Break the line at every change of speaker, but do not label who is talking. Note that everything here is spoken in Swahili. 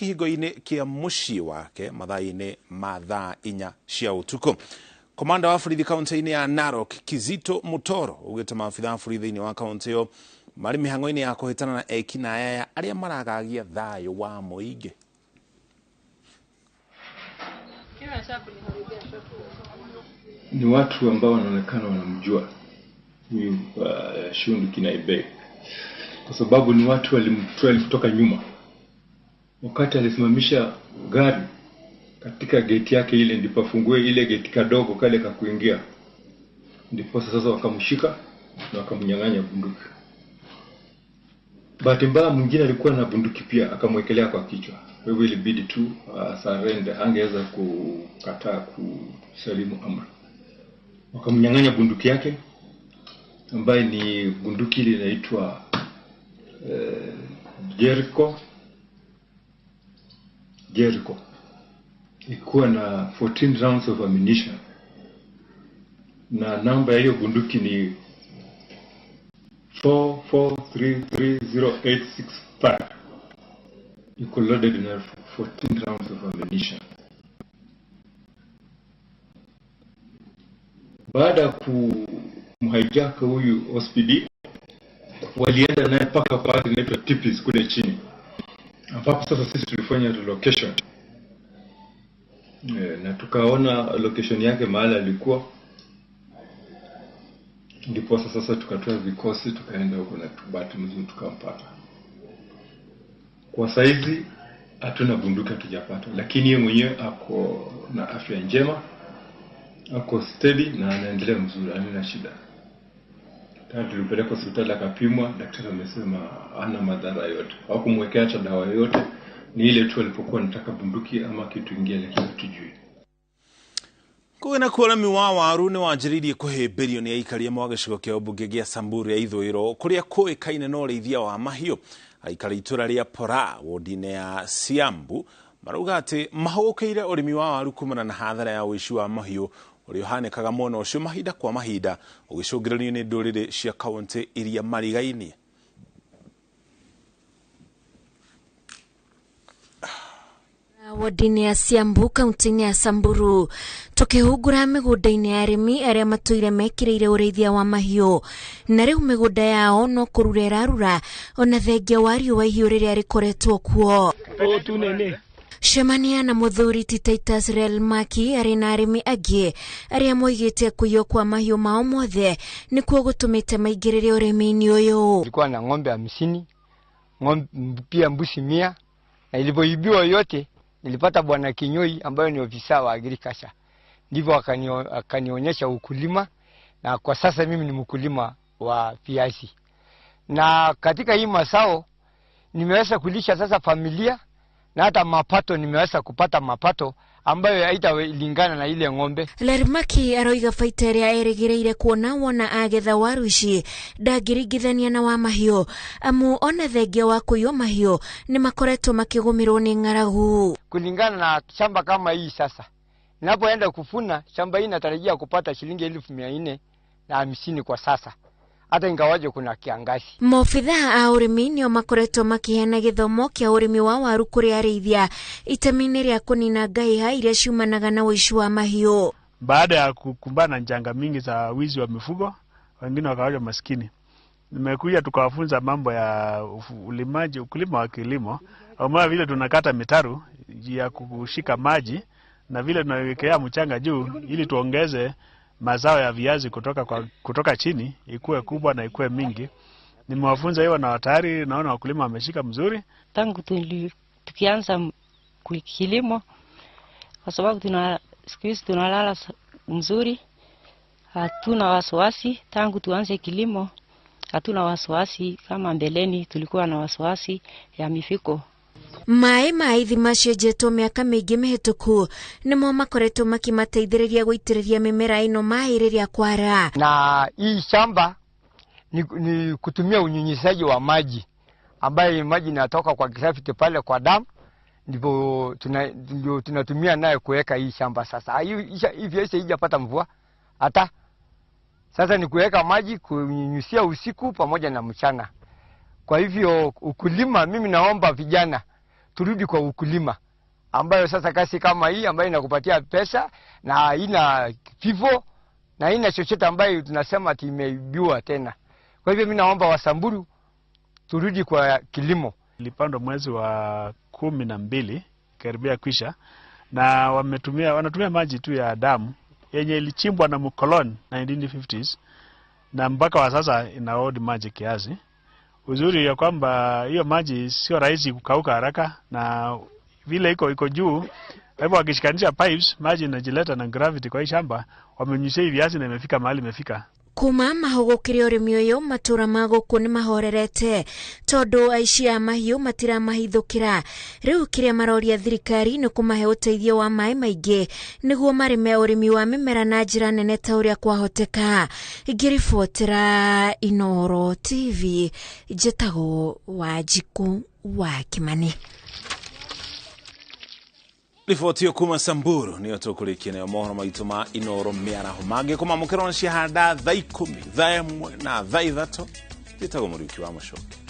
kĩhingo-inĩ kĩa mũciĩ wake mathaa-inĩ ma thaa 4 cia ũtukũ. Komanda wa borithi kaunti-inĩ ya Narok Kizito Mutoro ugĩte maabitha a borithi thĩinĩ wa kaunti ĩyo marĩ mĩhang'o-inĩ ya kũhĩtana na ekinaĩ aya arĩa maragagia thayũ wa mũingĩ.
Ni watu ambao wanaonekana wanamjua huyu Shundu Kinaibei, kwa sababu ni watu walimtrail kutoka nyuma. Wakati alisimamisha gari katika geti yake ile, ndipo afungue ile geti kadogo kale kakuingia, ndipo sasa wakamshika na wakamnyang'anya bunduki. Bahati mbaya mwingine alikuwa na bunduki pia, akamwekelea kwa kichwa. Kwa hivyo ilibidi tu surrender, angeweza kukataa kusalimu amri. Wakamnyang'anya bunduki yake ambaye ni bunduki ile inaitwa Jericho. Jericho ilikuwa na 14 rounds of ammunition, na namba ya hiyo bunduki ni 4433086. Iko loaded na 14 rounds of ammunition. Baada ya kumhijack huyu OCPD, walienda naye mpaka pale inaitwa Tipis kule chini, ambapo sasa sisi tulifanya relocation na tukaona location yake mahali alikuwa. Ndipo sasa tukatoa vikosi tukaenda huko na bahati nzuri tukampata. Kwa saizi hatuna bunduki, hatujapata, lakini yeye mwenyewe ako na afya njema, ako steady na anaendelea mzuri, hana shida. Tayari tulipelekwa hospitali akapimwa, daktari amesema hana madhara yote. Hawakumwekea hata dawa yote, ni ile tu alipokuwa anataka bunduki ama kitu kingine, lakini hatujui.
Kwĩna ũrĩmi wa waru nĩ wanjĩrĩirie kũhĩmbĩrio nĩ aikari amwe a gĩcigo kĩa ũmbunge gĩa Samburu ya ithũĩro kũrĩa kũĩkaine na ũrĩithia wa mahiũ. Aikari itũra rĩa Pora wodi-inĩ ya Siambu marauga atĩ mahũgũkĩire ũrĩmi wa waru kumana na hathara ya ũici wa mahiũ ũrĩa ũhanĩkaga mwena ũcio mahinda kwa mahinda ũgĩcũngĩrĩrio nĩ ndũrĩrĩ cia kaũntĩ iria marigainie.
Wodi-inĩ ya Siambu kaunti-inĩ ya Samburu tukihungura mĩgũnda-inĩ ya arĩmi arĩa matũire mekĩrĩire ũrĩithia wa mahiũ, na rĩu mĩgũnda yao no kũrura ĩrarura ona thengia wa riũa ihiũ rĩrĩa rĩkoretwo kuo. Cemania na mũthuri ti Titus Relmaki arĩ na arĩmi angĩ arĩa moigĩte kũiywo kwa mahiũ mao mothe nĩkuo gũtũmĩte maingĩrĩre ũrĩmi-inĩ ũyũ.
Nilikuwa na ng'ombe 50, ng'ombe pia mbuzi 100, na ilivyoibiwa yote nilipata bwana Kinyoi ambayo ni ofisa wa agriculture. Ndivyo akanionyesha ukulima, na kwa sasa mimi ni mkulima wa viazi. Na katika hii mazao nimeweza kulisha sasa familia, na hata mapato nimeweza kupata mapato ambayo haitalingana na ile ng'ombe.
Lermaki aroiga faita ĩrĩa erĩgĩrĩire kuona wona agetha waru ici ndangĩringithania na wa mahiũ, amu ona thengia wa kũiywo mahiũ nĩ makoretwo makĩgũmĩrwo nĩ ng'aragu.
Kulingana na shamba kama hii sasa, ninapoenda kufuna shamba hii natarajia kupata shilingi 450,000 kwa sasa, hata ingawaje kuna kiangazi.
Maobithaa a ũrĩmi nĩo makoretwo makĩheana gĩthomo kĩa ũrĩmi wa waru kũrĩ arĩithia itemi-inĩ rĩa kũnina ngaiha iria ciumanaga na ũici wa mahiũ.
Baada ya kukumbana na njanga mingi za wizi wa mifugo, wengine wakawa maskini. Nimekuja tukawafunza mambo ya ulimaji, ukulima wa kilimo, au vile tunakata mitaru ya kushika maji na vile tunawekea mchanga juu ili tuongeze mazao ya viazi kutoka chini ikue kubwa na ikue mingi. Nimewafunza hiyo na tayari naona wakulima wameshika mzuri.
Tangu tukianza kilimo, kwa sababu siku hizi tunalala mzuri, hatuna wasiwasi. Tangu tuanze kilimo hatuna wasiwasi kama mbeleni tulikuwa na wasiwasi ya mifuko.
Maĩ ma ithima cienjetwo mĩaka mĩingĩ mĩhĩtũku nĩmo makoretwo makĩmateithĩrĩria gũitĩrĩria mĩmera ĩno maĩ rĩrĩa kwara.
Na hii shamba ni kutumia unyunyizaji wa maji ambaye maji inatoka kwa gravity pale kwa dam, ndipo tunatumia nayo kuweka hii shamba sasa. Hii viazi haijapata mvua hata sasa, ni kuweka maji kunyunyizia usiku pamoja na mchana. Kwa hivyo ukulima, mimi naomba vijana Turudi kwa ukulima ambayo sasa kazi kama hii ambayo inakupatia pesa na haina vifo na haina chochote ambayo tunasema ati imeibiwa tena. Kwa hivyo mimi naomba Wasamburu turudi kwa kilimo.
Ilipandwa mwezi wa 12 karibia kwisha, na wanatumia maji tu ya damu yenye ilichimbwa na mkoloni 1950s na mpaka wa sasa inaodi maji kiasi. Uzuri ya kwamba hiyo maji sio rahisi kukauka haraka, na vile iko juu, kwa hivyo wakishikanisha pipes maji inajileta na gravity kwa hii shamba, wamenyunyizia hii viazi na imefika mahali imefika.
Kuma mahũgũkĩre ũrĩmi ũyũ matũra ma gũkũ nĩ mahorerete tondũ aici a mahiũ matiramahithũkĩra. Rĩu kĩrĩa maroria thirikari nĩ kũmahe ũteithio wa maĩ maingĩ nĩguo marĩme ũrĩmi wa mĩmera na njĩra nene ta ũrĩa kwahoteka. Ngĩribotera Inooro TV, njĩtagwo Wanjikũ wa Kĩmani.
Riboti ĩyo kuma Samburu nĩyo tũkũrĩkia nayo mohoro maitũ ma Inooro mĩaraho mangĩ kũmamũkĩrwo na ciahanda thaa 10, thaa 1 na thaa 3. Njĩtagwo Mũriũki wa Mũcoki.